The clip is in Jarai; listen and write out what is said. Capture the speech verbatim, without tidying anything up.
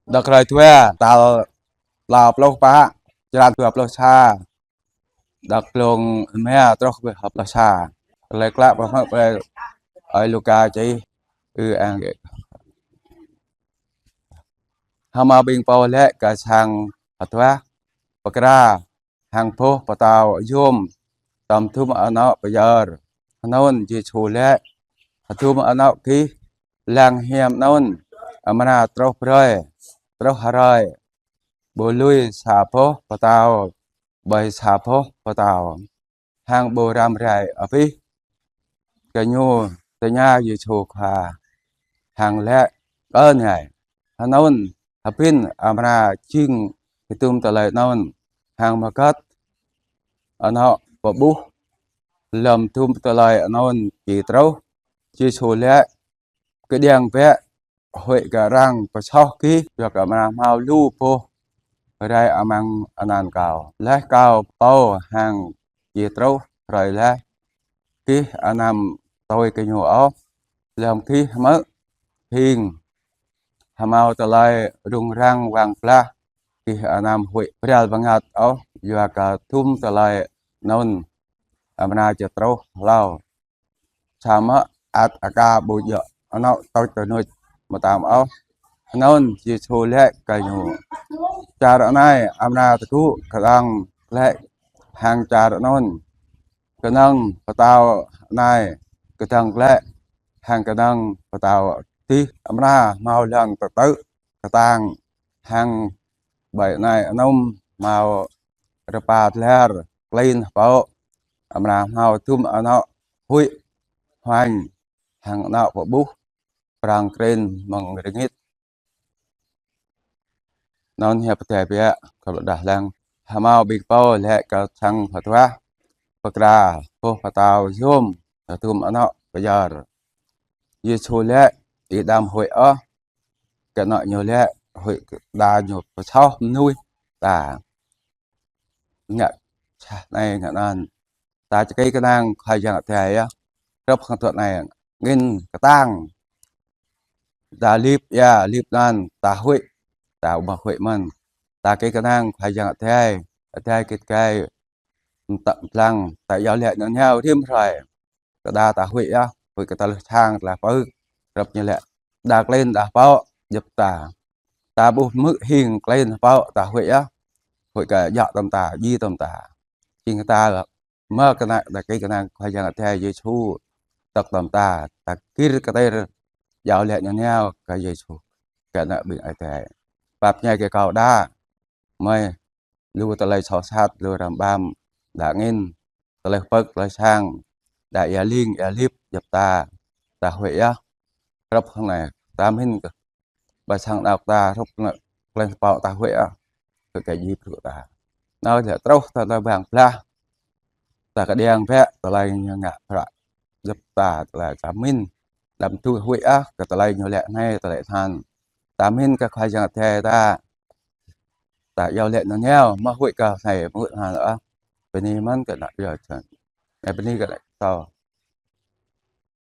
Đŏk hrơi dua, tal klâo pluh pă, črăn dua pluh sa. Đŏk glông rơma truh pơ pluh sa. Tơlơi klă pơhmư̆ brơi ơi Luka čih. Ư ang. Hmâo ƀing pô laĭ kơ sang pơtuah: Pơkra hăng boh pơtâo yôm tơm hơdôm anŏ pơyơr. Anŭn Yêsu laĭ: Hơdôm anŏ gih lăng hiam anŭn amra truh hrơi, truh hrơi ƀu lui sa boh pơtâo ƀơi sa boh pơtâo, hăng ƀu răm rai abih. Gơñu tơña Yêsu Khua hăng laĭ: Ơ Nai, hơnŭn hơbĭn amra jing hơdôm tơlơi anŭn? Hăng mơgăt anŏ pơƀuh lơm hơdôm tơlơi anŭn či truh, Yêsu laĭ: Kơđiăng bĕ huĭ kơ arăng pơsoh gih, yua kơ amra hmâo lu boh rai amăng anăn Kâo. Laih Kâo pô hăng či truh hrơi laih, gih anăm tui gơñu ôh. Lơm gih hmư̆ hing hmâo tơlơi rŭng răng wang blah, gih anăm huĭ bral bơngăt ôh, yua kơ hơdôm tơlơi anŭn amra či truh hlâo, samơ̆ ăt aka ƀu djơ̆ anŏ tôč tơnuč mơtam ôh. Anŭn Yêsu laĭ kơ gơñu: Čar anai amra tơgŭ kơdŏng glaĭ hăng čar anŭn, kơnơ̆ng pơtâo anai kơdŏng glaĭ hăng kơnơ̆ng pơtâo adih. Amra hmâo lŏn tơtư̆ kơtang, hăng ƀơi anai anŭn hmâo rơpa dlar klin hơpŏ. Amra hmâo hơdôm anŏ huĭ huañ hăng anŏ pơƀuh prong krin mơ̆ng rơngit. Anŭn hiăp Adai biă. Kơ ƀlŏr đah lăng. Hmâo ƀing pô laĭ kơ sang pơtuah: Pơkra boh pơtâo yôm tơm hơdôm anŏ pơyơr. Yêsu laĭ: Ih đăm huĭ ôh. Kơ anŏ ñu laĭ huĭ kơ đa ñu pơsoh mơnuih ta. Ngă sah anai ngă anŭn. Ta či kơnang Khua Yang Adai yơh. Hrup hăng tui anai, angin kơtang. Ta lip ia, lip anŭn, ta huĭ, ta ƀu huĭ mơ̆n. Ta či kơnang Khua Yang Adai, Adai git gai, mtă mtlang, ta iâu laĭ nanao rĭm hrơi. Kơ đa ta huĭ yơh, huĭ kơ tơlơi sang, tơlơi pơk. Hrup ñu laĭ, đa klin đa hơpŏ djŏp ta. Ta ƀuh hmư̆ hing klin hơpŏ ta huĭ yơh. Huĭ kơ djŏ tơm ta, djai tơm ta. Jing ta mơ̆ kơnang, ta či kơnang Khua Yang Adai Yêsu tŏk tơm ta, ta gir kơtir iâu laĭ nanao kơ Yêsu, kơ ană ƀing Adai. Pap ñai kơ kâo đa, mơi lu tơlơi soh sat, lu răm ƀăm, đa angin, tơlơi pơk, tơlơi sang, đa ia ling, ia lip djŏp ta, ta huĭ yơh. Hrup hăng anai, ta mĭn kơ ƀơi sang anŏ ta hrup anai, klin hơpŏ ta huĭ yơh. Kơ kơ djai brŭ ta. Anai lĕ truh ta, ta ƀang blah. Ta kơđiăng bĕ tơlơi ñu ngă prăk djŏp ta, tơlơi ta mĭn. Đăm tui huĭ yơh kơ tơlơi ñu laĭ anai, tơlơi than. Ta mĭn kơ Khua Yang Adai ta. Ta iâu laĭ nanao, mơ̆ huĭ kơ anai, mơ̆ huĭ than ôh. Bơni mơ̆n kơ ană yua čan. Anai bơni kơ ană tâo.